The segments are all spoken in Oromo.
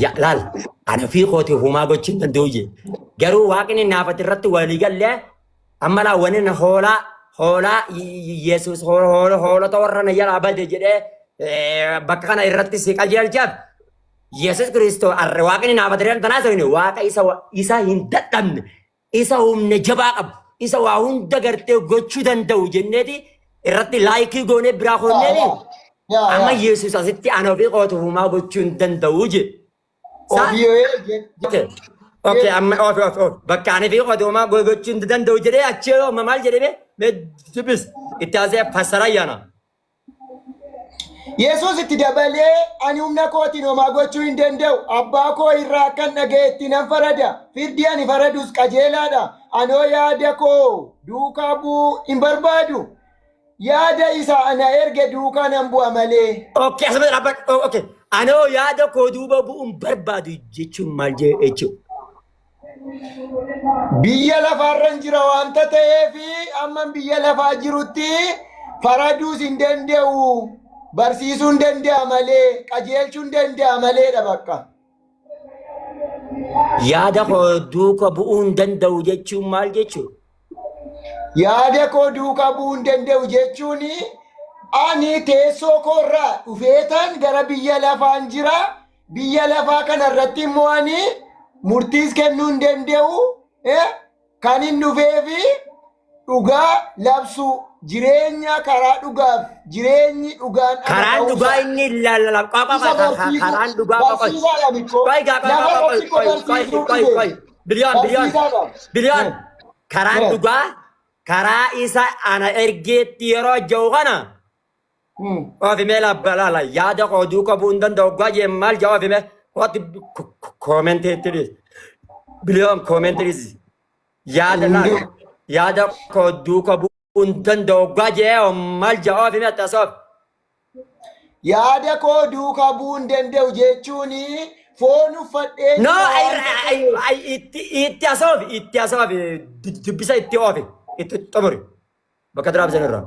Ya laal ani ofii kootii humaa gochuu hin danda'u jee. Garuu waaqni naafati irratti walii gallee amma laa wani na hoolaa hoolaa Yesuus hoolota warra na jalaa bade jedhee bakka kana irratti si qajeelchaaf Yesuus Kiristoos arre waaqni naafati irratti tanaa seene waaqa isa isa hin dadhabne isa humna jabaa qabu isa waa hunda gartee gochuu danda'u jenneeti irratti laayikii goonee biraa koonneeni Yaa amma yaa. Yesuus asitti ana ofii kootu humaa gochuu hin danda'u je. Saa Ofii yoo okay. Okay, amma ofi ofi ofi bakka ani fi kootu humaa gochuu hin danda'u jedhee achi yoo amma maal jedhee mee dubbis itti haasee fassara ayyaana. Yesuus itti dabalee ani humna kootiin homaa gochuu hin danda'u. Abbaa koo irraa akkan dhaga'etti nan farada. Firdii ani faradus qajeelaadha. Anoo yaada koo duukaa bu'uu hin barbaadu. Yaada isa ana erge duukaa nan bu'a malee. Okay, asuma dhaabbadhu. Okay. Anoo yaada koo duuba bu'uun barbaadu jechuun maal jechuudha? Biyya lafaarran jira waanta ta'eef amman biyya lafaa jirutti faraduus hin danda'u. Barsiisuu hin danda'a malee, qajeelchuu hin danda'a maleedha bakka. Yaada koo duuka bu'uu hin danda'u jechuun maal jechuudha? Yaada koo duukaa bu'uu hin danda'u jechuun ani teessoo koorraa dhufeetan gara biyya lafaan jira. Biyya lafaa kana irratti immoo ani murtiis kennuu hin danda'u. Kan hin dhufeefi dhugaa labsuu jireenya karaa dhugaaf jireenyi dhugaan ana Karaan dhugaa ta'uusaa inni lallab isa barsiisuu karaan dhugaa qoqoy. barsiisaadha mikkoo Qoy gaa qoy lafa qoy irratti koo qoy qoy barsiisuu qoy dhufe qoy biliyoon biliyoon barsiisaadha. biliyoon karaan dhugaa karaa isa ana ergeetti yeroo jiru kana Ofi mee laala yaada koo duuka bu'uu hin danda'u oggaa jee maal jaa ofi mee waati koomentii itti dhiis. Biliyoon koomentii dhiis. Yaada laala yaada koo duuka bu'uu hin danda'u oggaa jee maal jaa ofi mee taasoo. Yaada koo duukaa bu'uu hin danda'u jechuun foon uffadhee No jira waanta ta'eef. itti itti asoofi itti asoofi dubbisa itti oofi itti xumuri bakka duraa bisan irraa.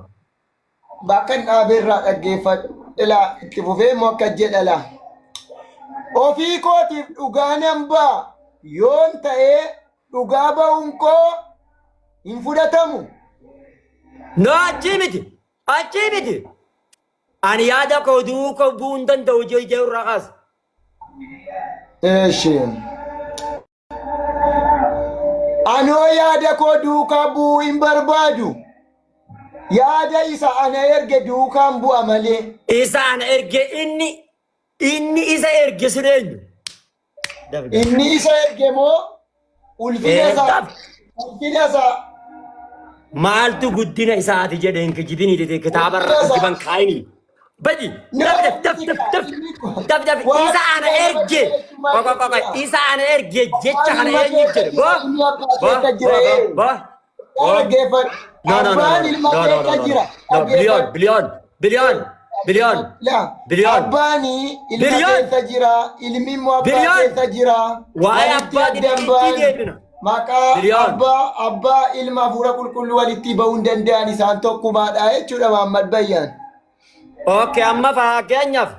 Bakka hin dhaabeerraa dhaggeeffadhu. Ilaa itti fufee immoo akka jedha laa. Ofii kootiif dhugaa nan ba'a yoon ta'ee dhugaa ba'uun koo hin fudhatamu. No achii miti achii miti. Ani yaada koo duuka bu'uu hin danda'u jee irraa kaasa. Eeshi. Anoo yaada koo duukaa bu'uu hin barbaadu. Yaada isa ana erge duukaan bu'a malee. Isa ana erge inni inni isa erge sun eenyu? Dafi dafi. Inni isa erge moo ulfina isaa Daf. ulfina isaa Maaltu guddina isaati jedhe hin kijibini kitaaba irra ulfina isaa kijiban kaayini. Badi No, daf daf daf daf daf daf daf waan isa ana erge qoqa qoqa isa ana erge jecha Abbaan kana ilma eenyu keessa jedhe jira, bo ilmi abbaa bo keessa bo jira. bo bo bo Dhaggeeffadhu. no no no no Abbaan ilma no no no keessa no jira. no biliyoon Dhaggeeffadhu. biliyoon biliyoon biliyoon Laa, biliyoon abbaan ilma biliyoon keessa jira, ilmi immoo abbaa biliyoon keessa jira. waa'ee Walitti abbaa addan itti ba'an deebina maqaa biliyoon abbaa abbaa ilma hafuura qulqulluu walitti ba'uu hin danda'an isaan tokkumaadha jechuudha Mahammad Bayyaan. Okay, amma fakkeenyaaf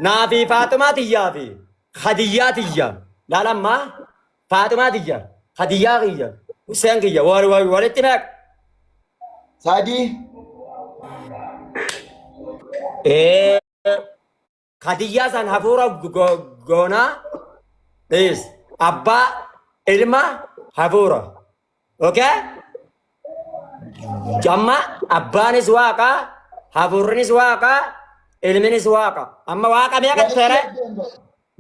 naa fi Faaxumaa tiyyaa fi Hadiyyaa tiyya. Laala ammaa Faaxumaa tiyya, Hadiyyaa kiyya, Hussein kiyya wal wal walitti meeqa? Sadii. Ee Hadiyyaa san hafuura goonaa dhiis. Abbaa ilma hafuura. Okay? Amma abbaanis waaqa, hafuurrinis waaqa, ilminis waaqa. Amma waaqa meeqa Walitti tere? addan ba'u.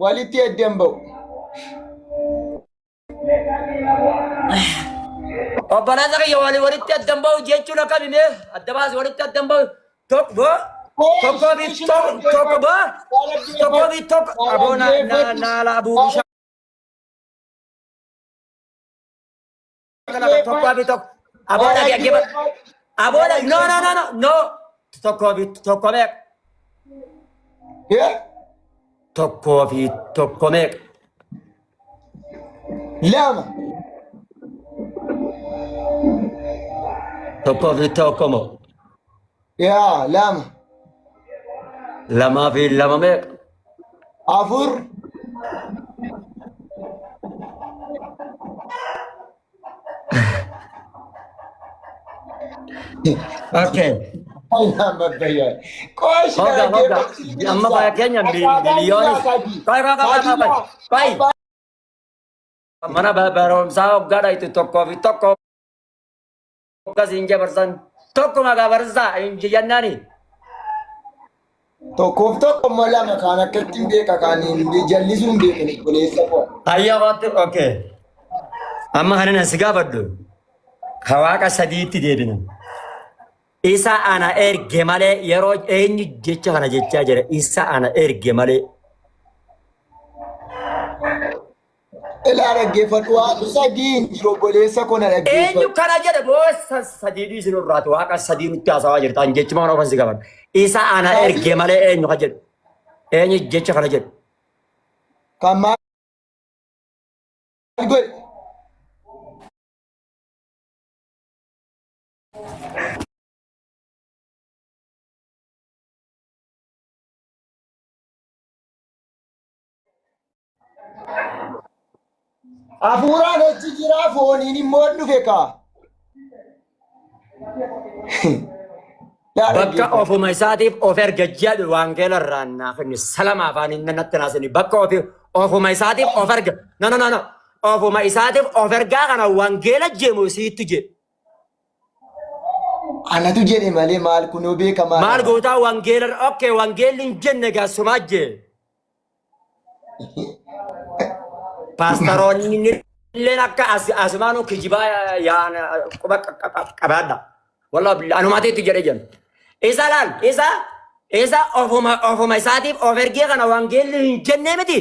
Walitti addan ba'u. Obboleessa kiyya walii walitti addan ba'u jechuun akkami mee? Adda baasi walitti addan ba'u. Tokko tokkoo fi tokko tokko boo tokkoo fi tokko aboo na na na laabuu bishaan. Tokkoo fi tokko. Aboo dhaggeeffadhu. Aboo dhag no no no no no tokkoo fi tokko meeqa? Tokkoo fi tokko meeqa? Lama. Tokkoo fi tokko moo? Yaa lama. Lamaa fi lama meeqa? Afur. Okay. Ayaan babbayyaa. Qosh Hogga hogga. Amma fakkeenya biliyooni. Qoy qoy qoy qoy qoy. Qoy. Mana barumsaa hoggaa dhaytu tokkoo fi tokko hoggaa siin jabarsan tokko maqaa barsiisaa hin jennaani. Tokkoof tokko immoo lama kaan akka ittiin beeka kaan hin jallisuu hin beekan obboleessa koo. Hayya waatti okay. Amma kanan asi gaafadhu. Ka waaqa sadiitti deebina. Isa ana erge malee yeroo eenyu jecha kana jechaa jira. Isa ana erge malee. Ilaa dhaggeeffadhu waaqni sadii hin jiru obboleessa koo na Eenyu dhaggeeffadhu. kana jedhe boossa sadii dhiisin irraati waaqa sadii nutti haasawaa jirta. An jechuma kana ofan si gaafadha. Isa ana erge malee eenyu ka jedhu. Eenyu jecha kana jedhu. Kan maal godhe? Hafuuraan achi jira fooniin immoo dhufe kaa. Yaa Bakka dhaggeeffadhu. ofuma isaatiif of erga jedhu wangeela irraa naaf inni salama afaan inni natti naasini bakka ofi ofuma isaatiif of erga no no no no ofuma isaatiif of ergaa kana wangeela jeemu siittu jedhe. Anatu jedhe malee maal kunoo beekamaadha. Maal gootaa wangeela okay wangeelli hin jenne gaa sumaa jee. Paastaroonni illeen akka asumaanuu kijibaa yaan quba qabaadha. Wallah billah anumaatiitti jedhe jenna. Isa laal isa isa ofuma ofuma isaatiif of ergee kana wangeelli hin jennee miti.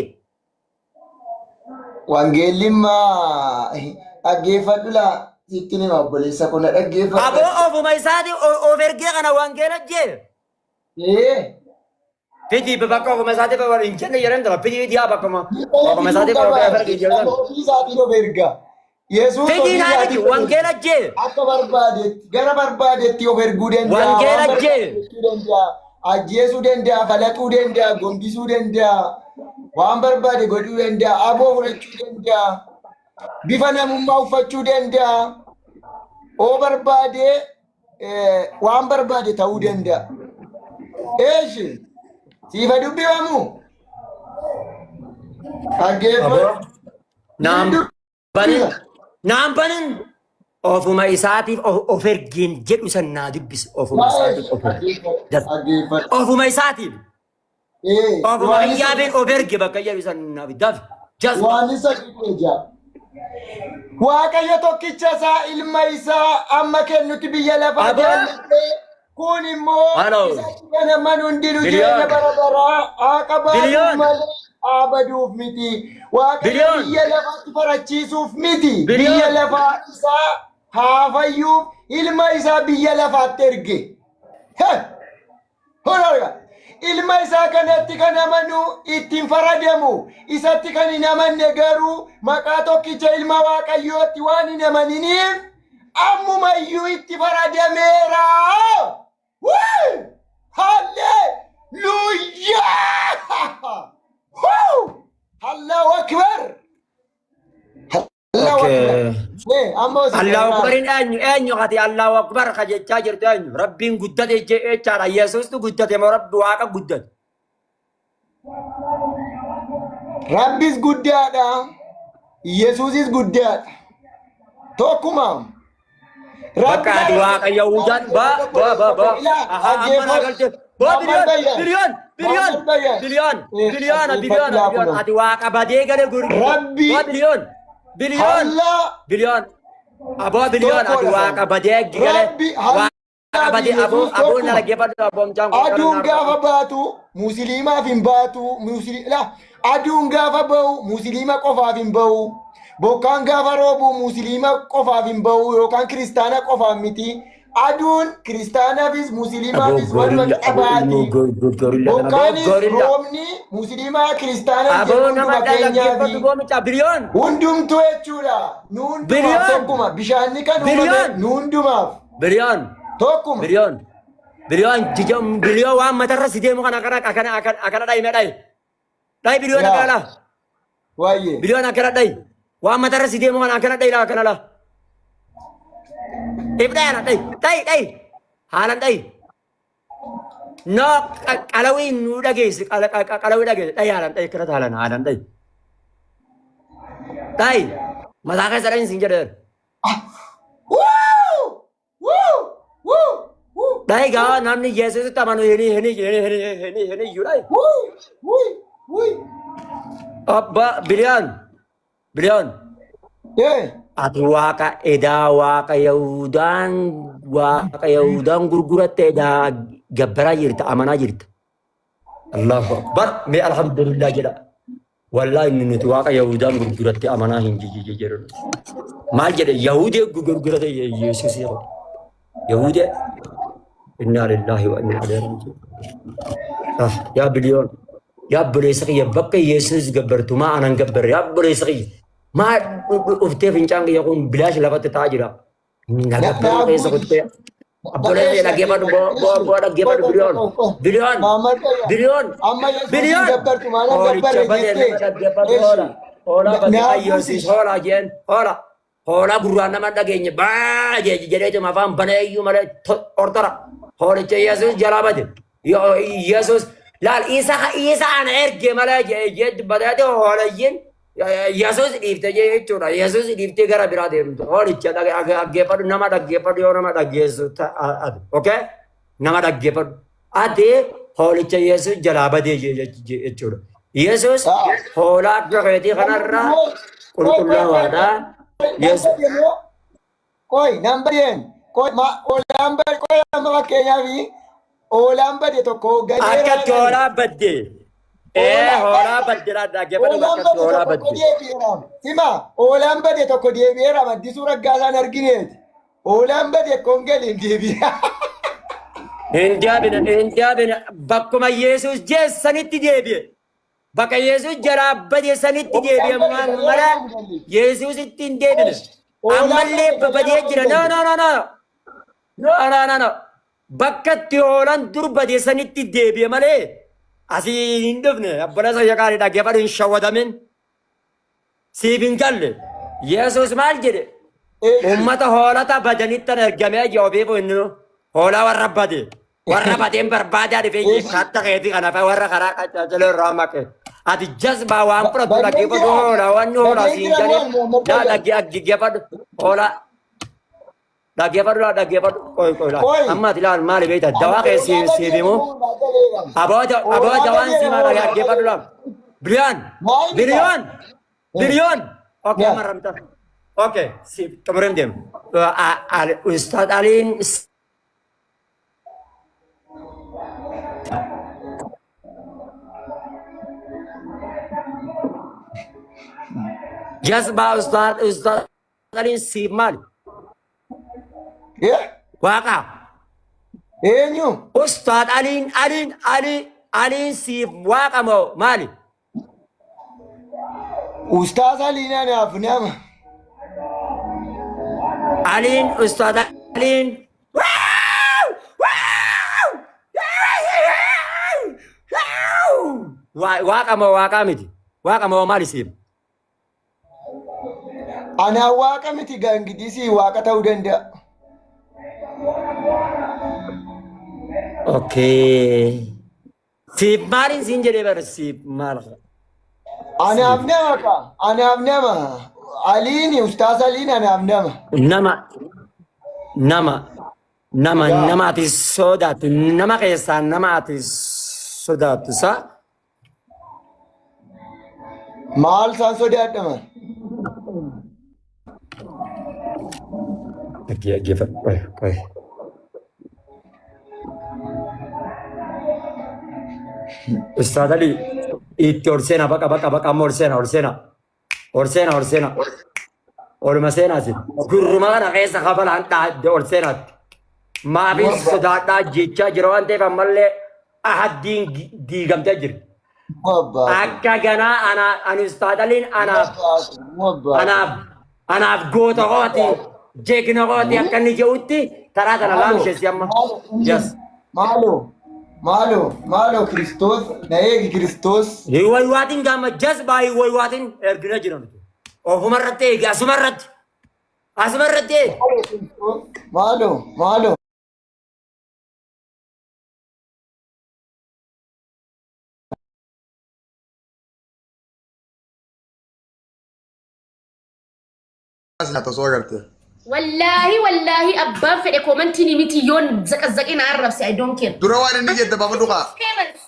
Wangeelli immaa dhaggeeffadhu laa sitti nima obboleessa koo na dhaggeeffadhu. Aboo ofuma isaatiif of ergee kana wangeela jee. Ee. Fidii bakka ofuma isaatiif hin jenne jedhan dura fidii dhiyaa bakkuma ofuma Fiduu isaatiif of qaba. ergee jedhan. Ofii isaatiin of erga. Yesuus Fidii ofii naa miti isaatiin of erga. wangeela jee. Akka barbaadetti gara barbaadetti of erguu danda'a. Waan Wangeela barbaade jee. gochuu danda'a. Ajjeesuu danda'a, falaxuu danda'a, gombisuu danda'a. Waan barbaade godhuu danda'a. Aboo fudhachuu danda'a. Bifa namummaa uffachuu danda'a. Oo barbaade waan barbaade ta'uu danda'a. Eeshi siifa dubbifamu. Dhaggeeffadhu. Aboo naan banin naan banin ofuma isaatiif of ergeen jedhu san naa dubbisi ofuma isaatiif of erge. Dhaggeeffadhu. Ofuma isaatiif ofuma Yohaannis kiyyaafeen of erge bakka jedhu san naaf daf jazba. Yohaannis 3:16. Waaqayyo tokkicha isaa ilma isaa amma kennutti biyya lafaa Aboo jaallatee kun immoo Halo. isatti kan amanu hundinuu jireenya Biliyoon. bara baraa haa qabaatuuf Biliyoon. malee haa baduuf miti. Waaqayyo Biliyoon. biyya lafaatti farachiisuuf miti. Biyya Biliyoon. lafaa isaa haa fayyuuf ilma isaa biyya lafaatti erge. Heh! Holoya! Ilma isaa kanatti kan amanu ittiin faradamu, isatti kan hin amanne garuu maqaa tokkicha ilma Waaqayyootti waan hin amaniniif ammuma iyyuu itti faradameera. Wuu! Halleluuyaa! Wuu! Allahu Akbar! Allahu Akbar. Okay. Mee amma osoo Allahu irraa Akbarin eenyu eenyu kati Allahu Akbar ka jechaa jirtu eenyu Rabbiin guddate jechaadha Yesuustu guddate moo Rabbi Waaqa guddate. Rabbis guddaadha. Yesuusis guddaadha. Tokkuma. Bakka ati Waaqayyo wuudaan ba ba ba ba aha amma naa galte ba biliyoon biliyoon biliyoon biliyoon biliyoona biliyoona biliyoon ati Waaqa badee gale gurguddo Rabbi ba biliyoon biliyoon hallaa biliyoon aboo biliyoon ati tokkodha. Waaqa badee gale Rabbi hallaa Waaqa fi badee aboo Yesuus aboo na tokkuma. dhaggeeffadhu aboo mucaan kun kana Aduun naa gaafa baatu musliimaaf hin baatu. Aduun gaafa ba'u musliima qofaaf hin ba'u. Bokkaan gaafa roobu musliima qofaaf hin ba'u yookaan kiristaana qofaaf miti. Aduun kiristaanaafis Aboo musliimaafis waluma gorilla qixa aboo ilmoo baati. gorilla kana aboo Bokkaanis gorilla roobni musliimaa kiristaana jedhu aboo nama hunduma dhaggeeffadhu keenyaafi. boo mucaa biliyoon Hundumtuu jechuudha. Nu hundumaaf biliyoon tokkuma. Bishaanni kan uumame biliyoon nu hundumaaf biliyoon tokkuma. biliyoon biliyoon jija biliyoon waan matarra si deemu kana akkana akkana akkana akkana dhayi mee dhayi dhayi biliyoon akkana Yaa. dha Waayee. Biliyoon akkana dhayi. Waan matarra si deemu kana akkana dhayi laa akkana laa. If dhayi ana dhayi. Dhayi dhayi. Haalan dhayi. No qalawii nu dhageessi qalawii dhageessi dhayi haalan dhayi akkana haalan haalan dhayi. Dhayi. Mataa keessa dhayin siin jedheera. Wuu! Wuu! Wuu! Wuu! Dhayi gaa namni Yesuusitti amanu hini hini hini hini hini hini iyyuu dhayi. Wuu! Wuu! Wuu! Abba biliyoon biliyoon. Eh! Ati waaqa edaa waaqa Yahudaan gurguratte edaa gabbaraa jirta amanaa jirta. Allahu Akbar mee alhamdulillah jedha. Wallaahi inni nuti waaqa Yahudaan gurguratte amanaa hin jedhu. Maal jedhe Yahudee gurgurate Yesuus jedhe. Yahudee inna lillahi wa inna ilaihi raji'un. Ah yaa biliyoon yaa obboleessa kiyya bakka Yesuus gabbartu maa anan gabbarre yaa obboleessa kiyya. Maa dhuftee fincaan kiyya kun bilaash lafatti ta'aa jira. Na gabbaruu keessa kuttee. Obboleessa dhaggeeffadhu boo boo dhaggeeffadhu biliyoon biliyoon Maammal Qayyaa. biliyoon Amma Yesuusin biliyoon. gabbartu maalan Hoolicha gabbarre badee jettee. nama dhaggeeffadhu hoola. Hoolaa badee Naa ayyoosiis hoolaa jeen hoola. Hoolaa gurraan nama hin dhageenye baa jedheetuma afaan banee iyyuu malee ortora. Hoolicha Yesuus jalaa bade. Yesuus laal isa ana erge malee jee dubbateeti hoolayyiin Yesuus dhiifte jechuudha. Yesuus dhiiftee gara biraa deemte. Hoolicha dhaggeeffadhu nama dhaggeeffadhu yoo nama dhaggeessu ati. Okay? Nama dhaggeeffadhu. Ati hoolicha Yesuus jalaa badee jechuudha. Yesuus hoolaa akka keetii kanarraa qulqullaawaadha. Yesuus Qoy nan badeen qoy ma hoolaan bade qoy amma fakkeenyaaf hoolaan bade tokko galeera Akkatti hoolaa badde. Ee hoolaa badde dhaggeeffadhu Hoolaan akkatti bade hoolaa tokko badde. deebi'eera. Sima hoolaan bade tokko deebi'eera maddisuu raggaasaan argineeti. Hoolaan bade koon galiin deebi'e. Hin deebine hin deebine bakkuma Yesuus jeessanitti deebi'e. Bakka Yesuus jalaa bade sanitti deebi'e malee Yesuusitti hin deebine. Ammallee badee jira. No no no no. No no no no. Bakka itti hoolaan dur bade sanitti deebi'e malee asii hin dhufne. Obboleessa yaqaanii dhaggeeffadhu hin shawwadamin. Siif hin galle. Yesuus maal jedhe? Uummata hoolota badanitti ergamee jee ofiifu inni hoolaa warra bade. Warra badeen barbaadaa dhufee jee katta keetii kana fa'a warra karaa qacaacaloo irraa maqe. Ati jazbaa waan fudhattu Badeen dhaggeeffadhu jira. hoolaa wanni hoolaa Badeen siin jira jedhee maal Muhammad laa Fayyad? dhaggeeffadhu hoolaa dhaggeeffadhu laa dhaggeeffadhu qoy qoy laa. Qoy. Amma ati laal maali beekta dawaa kee siif himu. Aboo dawaan si maal dhaggeeffadhu laa. Biliyoon biliyoon biliyoon. Okay amma ramta. Okay si xumureen deema. Ustaad Aliin jazbaa ustaad Aliin siif maali? Waaqa. Eenyu? Ustaad Aliin Aliin Alii Aliin siif waaqa moo maali? Ustaaz Aliin anaaf nama. Aliin Ustaad Aliin. Waaw! Waaw! Waaqa moo waaqaa miti? Waaqa moo maali siif? Anaan waaqa miti gaangidisii waaqa ta'uu danda'a. Okay. Siif maaliin siin jedhee bara siif maal? Anaaf nama ka. Anaaf nama. Aliini Ustaaz Aliin anaaf nama. Nama nama nama Yaa. nama ati sodaattu nama keessaa nama ati sodaattu sa Maal isaan sodaadhama? Dhaggeeffadhu. Qoy qoy. Ustaad Ali itti ol seenaa baqa baqa baqa amma ol seenaa ol seenaa ol seenaa ol seenaa oluma seenaati. Gurruma kana keessa kabalaan dhaadde ol seenaatti. Maafin sodaadhaa jechaa jira waan ta'eef ammallee ahaddiin diigamtee jirti. Akka ganaa ana ani Ustaad Aliin anaaf anaaf goota kooti jeekina kooti akka inni jedhutti taraa tana laamsheessi amma. Yes. Maaloo Maaloo maaloo Kiristoos na eegi Kiristoos. Waywaatiin gaama jazbaa waywaatiin ergina jira nuti. Ofuma irratti eegi asuma irratti. Asuma irratti eegi. Maaloo Kiristoos maaloo maaloo. Nyaata osoo agarte. Wallaahi wallaahi abbaan fedhe koomantiin miti yoon zaqazzaqee na arrabse, I don't care. Dura waan inni jedhe baafadhu kaa. Famous.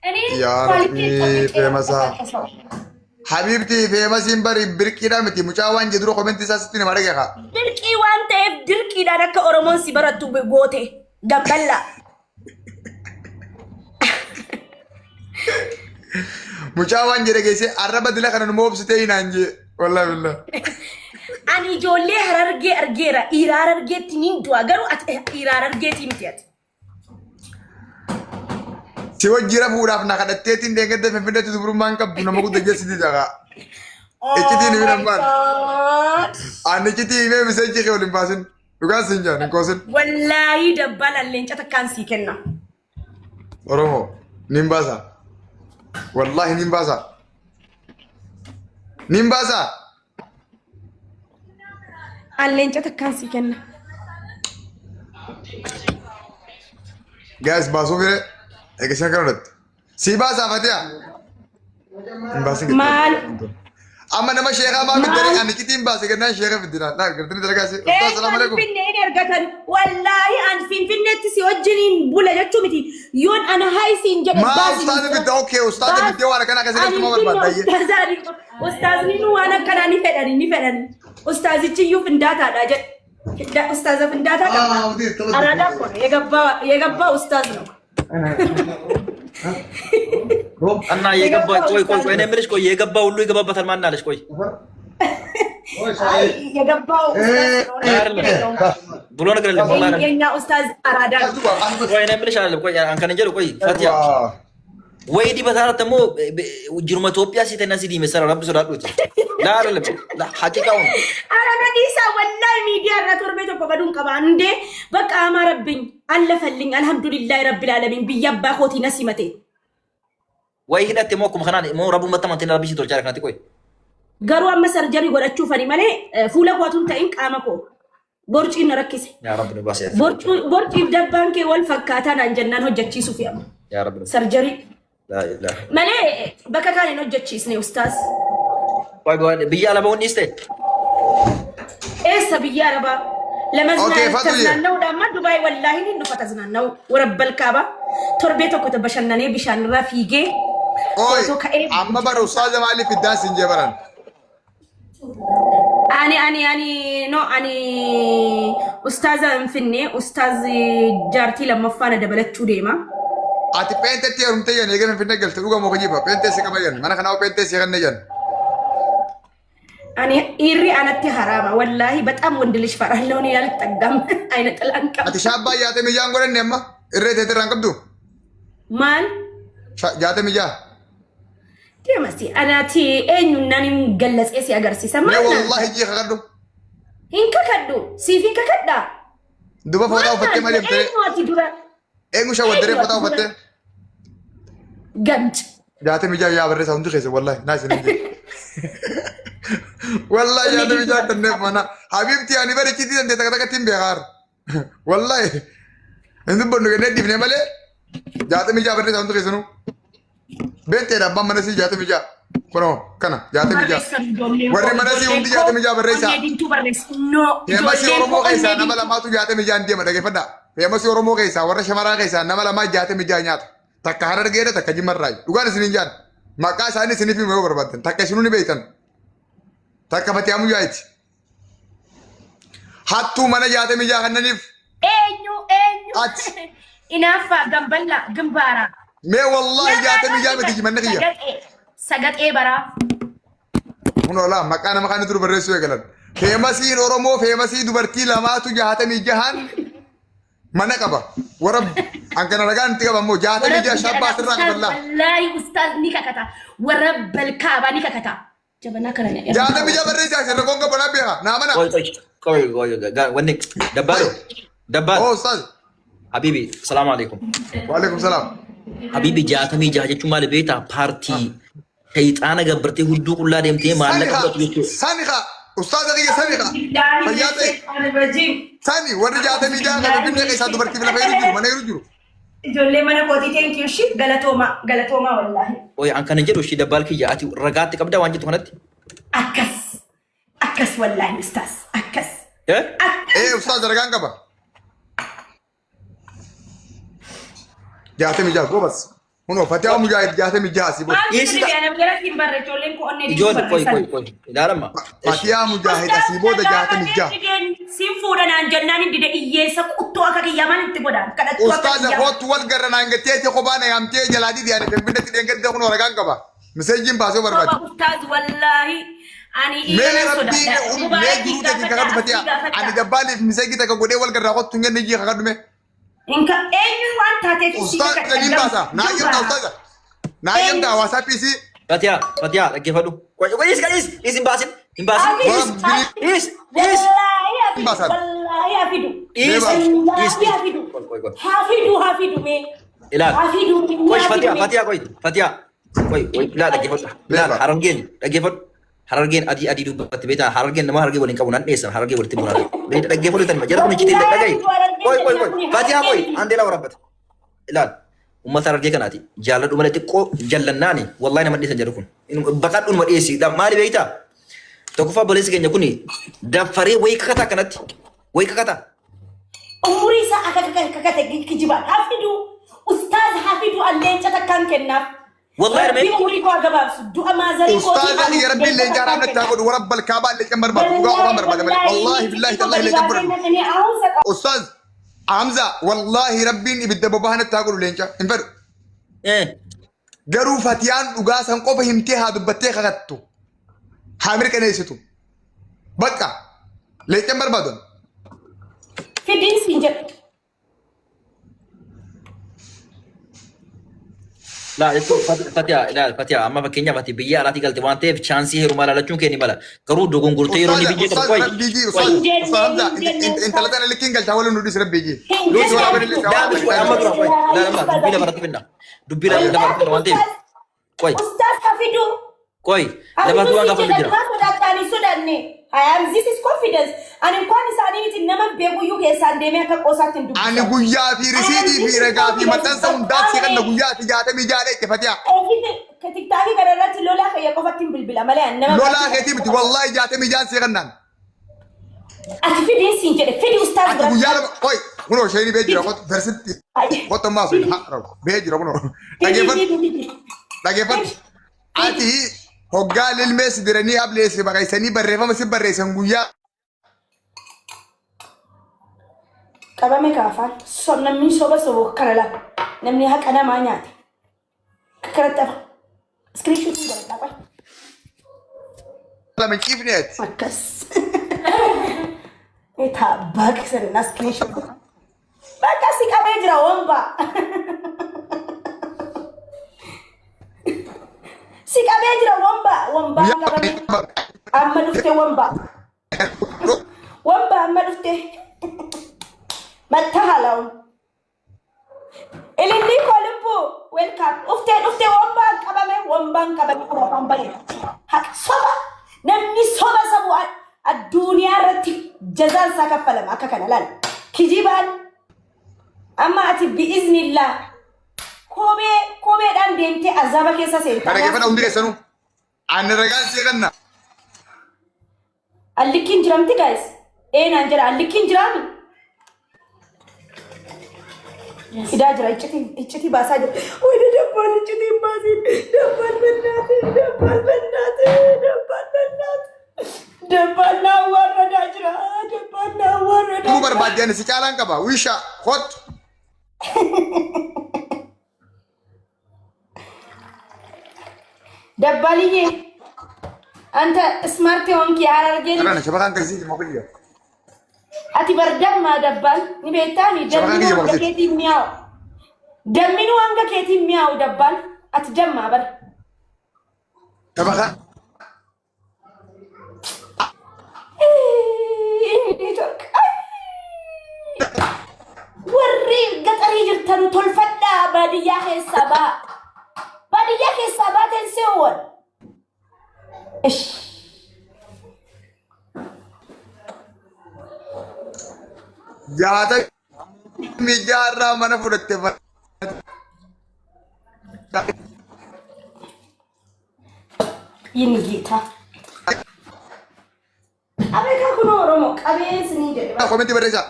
እኔ Yaa quality Rabbii ጠብቄ feemasaa. የምንቀሳቀሰው። Habiibti feemasiin bari birqiidha miti mucaa waan jedhu dura komentii isaa sitti nama dhage kaa. Dirqii waan ta'eef dirqiidhaan akka Oromoon si barattu goote gamballa. Mucaa waan jedhe geessee arraba dila kana numa obsitee hinaan jee. Wallaahi billah. Ani ijoollee Harargee argeera. Dhiira Harargeetti niin du'a. Garuu ati dhiira Harargeetii miti ati. Si wajji rafuudhaaf na kadhatteetiin deeggadda Finfinneetti dubrummaan qabdu nama guddaa geessiti jaqa. Oh Iccitiin my himi nammaan. God. Ani iccitii himee miseenji kee waliin baasin. Dhugaan siin jaan hin koosin. Wallaahi dabbalaan leenca takkaan sii kenna. Oromoo nin baasa. Wallaahi nin baasa. Nin baasa. An leenca takkaan sii kenna. Guys baasuu fire eegasii akkana godhatte. Sii baasaa Fatiha. Hin baasin. Maal? Amma nama sheekaa maa fiddanii Maal? ani iccitiin baase kennaan sheeka fiddinaa. Laa gartanii dalagaa si. Ustaaz Eenyu salaamu ani alaikum. Finfinnee hin argatan. Wallaahi an Finfinneetti si wajjiniin bula jechuu miti. Yoon ana hayi siin jedhe Maa baasi ustaaza fidda okee ustaaza Baas- fiddee waan akkana akkasii Ani galchuma finne barbaadda. Ustaazni nu waan akkanaa ni fedhani ni fedhani. Ustaazichi iyyuu findaataadha jedhe. Ustaaza findaataa qabna. Ah, uti, tola. Araadaa kun የገባ ኡስታዝ ነው። እና የገባ ቆይ ቆይ ቆይ፣ እኔ የምልሽ ቆይ የገባ ሁሉ ይገባበታል። ማን አለሽ? ቆይ አይ የገባው ኡስታዝ ስለሆነ አይደለም ብሎ ነገር የለም። ወላሂ አይደለም። የኛ ኡስታዝ አራዳ ነው። ቆይ እኔ የምልሽ አይደለም። ቆይ አንከን እንጀሩ ቆይ ፈቲያ ወይ ዲበታራት ደግሞ jiruma Itoophiyaa si ta'e si diimessara rabbi sodaadhuuti. Laa አይደለም ሐቂቃውን ኧረ በዲሳ ወላሂ ሚዲያ irra torbee tokko baduun qaba. እንዴ በቃ አማረብኝ፣ አለፈልኝ። አልሐምዱሊላህ ረቢል ዓለሚን biyya abbaa kootii na simate. ወይ hidhatte immoo akkuma kanaan immoo rabbumatti amantiin rabbi si tolchaa kanatti qoy. Garuu amma sarjarii godhachuufani malee fuula kootu hin ta'in qaama koo borciin na rakkise. Yaa rabbi nu baasee. Borciif dabbaan kee wal fakkaataa naan jennaan hojjechiisuuf amma Yaa rabbi nu sarjarii laa ilaaha. malee bakka kaan hin hojjechiisne ustaas. Qoy qoy biyya alaba wanni ta'e. Eessa biyya arabaa? Okay, Fatuye. ተዝናናውዳማ ዱባይ ወላሂ ni dhufa ተዝናናው ወረበል kaaba torbee tokko bashannanee bishaan irraa fiigee Oi, footoo ka'ee amma bara ustaaza maaliif fiddaan siin jee baran? Ani ani ani no ani ustaaza hin finne, ustaaz jaartii lammaffaa na dabalachuu deema. Ati peentetti heerumtee jan eegee Finfinnee galte dhuga moo kijiba? Peentee si qaba jan mana kanaa peentee si kanne jan. Ani dhiirri anatti haraama wallaahi በጣም ወንድ ልጅ ፈራለሁ እኔ አልጠጋም አይነ ጥላ አንቀም Ati shaabbaa jaatamii jaan godhanne amma irree teetirraa hin qabdu? maal 66. deemasi anaati eenyunnaan hin gallatsee si agarsiisa Mee maal naan wallahi jii kakadhu. Hin kakadhu, siif hin kakadhaa. Duba footaa uffattee maal jettee? Eenyu ati dura? Eenyu shawwaddaree footaa uffattee? Gamci. 66 yaa barreessaa hundi keessa wallahi naa isin hin jedhu. Wallahi 66 kanneen mana. Habiibti ani bari icciitii dandee takka takkatti hin beekaar. Wallahi hin dubbannu kennee dhiifne malee 66 barreessaa hundi keessanuu. Beenteedha abbaan mana sii 66. Kunoo kana 66. Warri mana sii hundi 66 barreessaa. Onnee diimtuu barreessa. No. Feemasii Ijoolleen Oromoo koo keessaa onnee nama diimtuu. lamaatu 66 deema dhaggeeffadhaa. Feemasii Oromoo keessaa warra shamaraa keessaa nama lamaa 66 nyaata. Takka Harargeedha takka Jimmarraayi. Dhugaan isiniin jaan. Maqaa isaanii isiniif himuu yoo barbaaddan. Takka isinuu ni beektan. Takka Fatiyaa Muyyaayiti. Hattuu mana 66 kannaniif Eenyu eenyu? ati. Inaaffaa gamballa gimbaara. Mee wallaahi 66 miti manni kiyya. Sagaxee sagaxee baraa. Kun olaa maqaa nama kana dur barreessuu eegalan. Feemasiin Oromoo feemasii dubartii lamaatu 66n mana qaba. Warra hangana ragaan itti qaba immoo 66 shabbaa asirraa qaballaa. Wallaahi ustaaz ni kakata. Warabbal kaabaa ni kakata. Jabanaa kana ni 66 barreessaa asirra koon qabu naa beeka naa mana. Qoy qoy qoy qoy wanni dabbaalo dabbaalo. Oo ustaaz. Habibi, salaamu alaikum. Waalaikum salaam. Habibi 66 jechuun maali beektaa? Paartii shayxaana gabbartee hudduu qullaa deemtee Sani maallaqa kaa fudhatu jechuudha. sani kaa ustaaza kiyya sani kaa fayyaa ta'e sani warri 66 kan Finfinnee keessaa dubartiif lafa jiru jiru mana jiru jiru. Ijoollee mana kootii thank you shi galatoomaa galatoomaa wallaahi. Oye an kana jedhu ishii dabbaal kiyya ati ragaatti qabdaa waan jettu kanatti. Akkas akkas wallaahi ustaas akkas Eh? akkas. Ee ustaaza ragaan qaba. 66 gobas. Kunoo Fatihaa Mujaahid 66 si booda. Maal Dhiyeessi jedhu nama jalatti hin barre ijoolleen koo onnee diiduu Ijoollee qoy qoy barreessan. qoy ilaalama. Fatihaa Mujaahid asii booda 66. Siin fuudha naan jennaan hin dide hiyyeessa quttoo akka kiyyaa maal itti godhaan kadhattuu akka Ustaaza kiyyaa. kootu wal garra naan gatteetti kophaa na yaamtee jalaa didi ani finfinnetti dheengadda kunoo ragaan qaba. Miseejiin baasee barbaade. Soba ustaaz wallaahi ani Mee dhiira nan rabbiin sodaadha. mee Mubaarakii jiruu teetiin gaafadha kakadhu asii Fatihaa. Ani gaafadha. dabbaaliif miseejii takka godhee wal garraa kottu hin jenne jii kakadhu mee. Inka eenyuun waan taateef isii Ustaaza kakadha niin gam baasa. Naa gam eeyyamtaa baha. ustaaza. Naa eeyyamtaa Eenyu WhatsApp isii. Fatihaa Fatihaa dhaggeeffadhu. Qoy qoy dhiis dhiis dhiis hin baasin hin baasin dhiis Hafidu dhiis dhiis wallaahi hafidu Baasan. wallaahi hafidu Mee dhiis baasa. dhiis wallaahi dhiis. hafidu Qoy qoy qoy. hafidu hafidu mee Ilaal. hafidu mee Qoy hafidu Fatihaa mee. Fatihaa qoy Fatihaa qoy qoy ilaal dhaggeeffadhu. Mee Ilaal baasa. harargeen dhaggeeffadhu. Harargeen adii adii dubbatti beektaa harargeen nama harargee waliin qabu nan dheessan harargee walitti bu'aa. Dhaggeeffadhu tanima jara kun iccitiin Wallaahi dhagahi. hafidu harargeen Qoy qoy jennaan qoy kuni Fatihaa harargee qoy miti. andee laa warabbata. Ilaal uummata harargee kanaati jaalladhu malee xiqqoo jallannaani wallahi nama dhiisan jedhu kun baqadhu numa dhiyeessi maali beektaa tokkoffaa obboleessi keenya kuni daffaree wayii kakataa kanatti wayii kakataa Umurii isaa akka kakate kijibaan hafidu ustaaz hafidu alleenca takkaan kennaaf. Wallahi Rabbi armee umurii koo haa gabaabsu du'a maazarii kootii Ustaaza ani kiyya rabbiin leenca leencaa takkaan raamnatti haa kennaaf. godhu warra balkaabaa leencaan barbaadu dhugaa qofaan Wallaahi barbaada malee wallaahi wallaahi billaahi iccitii tallaahi gadi leencaan baasee barbaadu. naqanii ahunsa Ustaaz Hamza wallaahi rabbiin ibidda bobahanatti haa godhu leenca hin fedhu. eh Garuu Fatiyaan dhugaa san qofa himtee haa dubbattee kakattu. Haa mirkaneessitu. Bakka leencaan barbaadu. Fidiin siin jedhu. Laa jechuun Fatiha ilaal Fatiha amma fakkeenyaaf ati biyya alaatii galte waan ta'eef chaansii heerumaa laalachuun kee ni mala. Garuu dogongortee yeroo inni Ustaaza biyya qabu ustaaza qoy rabbii jii qoy. ustaaza Hin jenne ustaaza Hamza hin jenne intala ustaaz. tana likkiin galchaa waliin nu dhis rabbii jii. Hin Nuti jenne waraabanii hafidu. leencaa Daa waan qoy amma dura qoy Wallaahi ilaal amma ustaaz dubbii lafa hafidu. irratti finna. Dubbii lafa irratti finna Wallaahi waan ta'eef ustaaz qoy ustaaz hafidu. qoy lafa Hafidu waan siin gaafatu jedha jira. duraa sodaadhaan hin sodaanne. I am this is confidence. Ani inkwaan isaanii miti nama beekuyyuu keessaan deemee akka qoosaatti hin Ani dubbisan. guyyaa fi I am risiitii this fi is ragaa fi confidence. maxxansa hundaa si Bakka kanna guyyaa fi 66 itti Fatiha. TikTokii kana irratti lolaa kiyya qofatti hin bilbila malee ani nama Lolaa biraatti keetii miti wallaahi 66 si kannaan. Ati fidiin siin jedhe fidi ustaaz Ati biratti. guyyaa lama qoy kunoo isheen bee jira qotu versitti Fidi qotu ammaa sun haa bee jira kunoo fidi dhageeffadhu fidi fidi. dhageeffadhu Fidi. ati hoggaa lilmee si diranii ablee si baqaysanii barreeffama si barreessan guyyaa Qabame kaafaan namni soba sobu kana laa namni haqa namaa nyaate akkanatti hafa. Iskiriishuutiin godhadhaa qoy. lama hin ciifne ati. Akkas. Etaa abbaa keessan iskiriishuut. Bakka si qabee jira wombaa. Si qabee jira wombaa. Wombaa Guyyaa qabame. Amma dhufte wombaa. Wombaa amma dhufte. Matta halaa'u. Ilillii koo lubbuu. Welcome. Dhuftee dhuftee wombaan qabame wombaan qabame kun afaan bane. Haqa soba. Namni soba sabu addunyaa irratti jazaan isaa kaffalama akka kana laal. Kijibaan amma ati bi'iznillaa kophee kopheedhaan deemtee azaaba keessa seenta. Kana Anaaf geeffadha siin hundi jedha. keessanuu. Ani ragaan si kanna. Allikkiin jiramti guys. Eenaan jedha allikkiin jiraami. Fidaa jira iccitii iccitii baasaa jira. Wayne dabbaan iccitii hin baasiin. Dabbaan bannaate dabbaan bannaate dabbaan bannaate. Dabbaan na awwaarradaa jira. Dabbaan na awwaarradaa Tuu jira. barbaadde ani si caalaan qaba. Wisha hot. Dabbaaliyyee. Anta smart የሆንክ የሐረርጌ ልጅ Kana shabakaan keessi immoo kiyya. Ati bar dammaa dabbaan ni beektaani Shabakaan damminuu kiyya hanga maqsiiti. keetiin mi'aawu. Damminuu hanga keetiin mi'aawu dabbaan ati dammaa bar. Shabakaan. Network. Warri Warri gaxarii jirtanu tolfadhaa baadiyyaa keessaa baa. Baadiyyaa keessaa baateen seewwan. Ish. 66 irraa mana fudhatte. Yini giita. Ameekaa kun Oromoo qabee isiniin jedhe. Komentii barreessaa.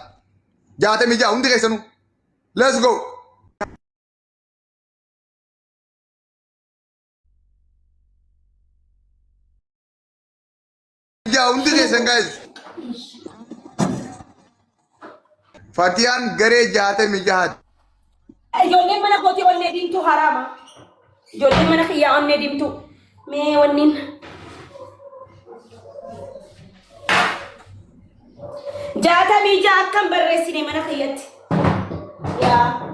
66 hundi keessanuu. Let's go. Yaa hundi keessan guys. Fatiyaan garee 66ti. Ijoolleen mana kootii onnee diimtuu haraama. Ijoolleen mana kiyyaa onnee diimtuu. Mee wanniin. 66 akkam barreessine mana kiyyatti. Yaa.